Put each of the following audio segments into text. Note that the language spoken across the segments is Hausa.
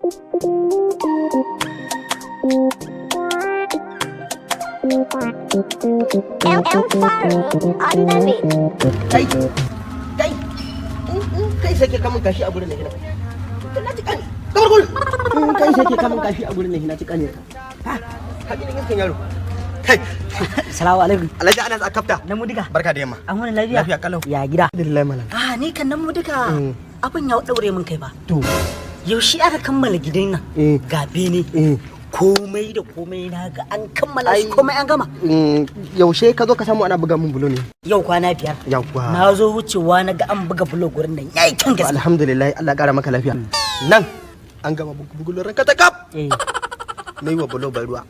M M Faru on the beat. Kai, kai, in kai sake kamun kashi a gurin nan, ina na ci kani kamar gurin. In kai sake kamun kashi a gurin nan, na ci kani ka. Ha ka gidan iskan yaro kai. Salamu alaikum. Alhaji Anas Akafta. Na mu duka. Barka da yamma. An wani lafiya? Lafiya kalau. Ya gida? Alhamdulillah, malam. Ah, ni kan nan mu duka. Abin ya daure min kai ba. To. Yaushe aka kammala gidan nan? Eh. Ga bene. Eh. Komai da komai na ga an kammala shi, Ai. komai an gama. Yaushe ka zo ka samu ana buga mun bulo ne? Yau kwana 5. Yawwa. Na zo wucewa na ga an buga bulo, gurin nan yayi kyan To, gaske. alhamdulillah, Allah ya kara maka lafiya. Nan an gama bugulo ranka ta kaf. Eh. Na yi wa bulo ban ruwa,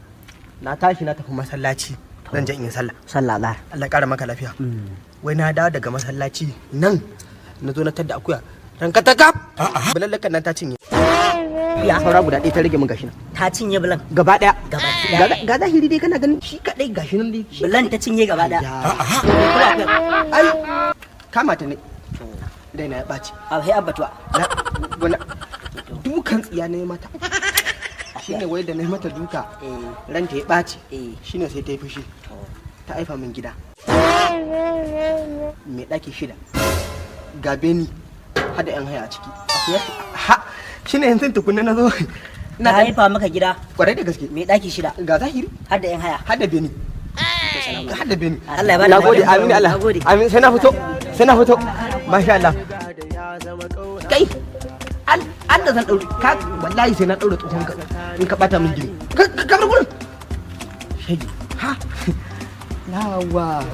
na tashi na tafi masallaci, zan je in yi sallah. Sallah Allah. Allah ya kara maka lafiya. Wai na dawo daga masallaci nan, na zo na tadda akuya ranka ta kaf, bulallakan nan ta cinye. Ya. Saura guda ɗaya ta rage min, gashi nan. Ta cinye bulan. Gaba ɗaya. Gaba ɗaya. Ga zahiri dai, kana ganin shi kadai, gashi nan dai shi. Bulan ta cinye gaba ɗaya. Ya. Ai kama ta ne dai na ya ɓaci. A sai abbatuwa. Na wani dukan tsiya na yi mata, shine wai da na yi mata duka ranta ya ɓaci. Eh. Shine sai ta yi fushi, ta aifa min gida mai ɗaki shida, ga beni hada yan haya a ciki. Akuya ha, shine yanzu tukunna na zo Ta haifa maka gida Kwarai da gaske. mai ɗaki shida. Ga zahiri. Har da yan haya. Hada beni, hada beni. Allah ya bada Na gode. lafiya. Amin Allah. Nagode. Amin. Sai na fito, sai na fito. Masha Allah. Kai, an da zan daure ka wallahi, sai na daure tsohon ka in ka bata min gini. Ka bar gurin, shege. Ha, yawa.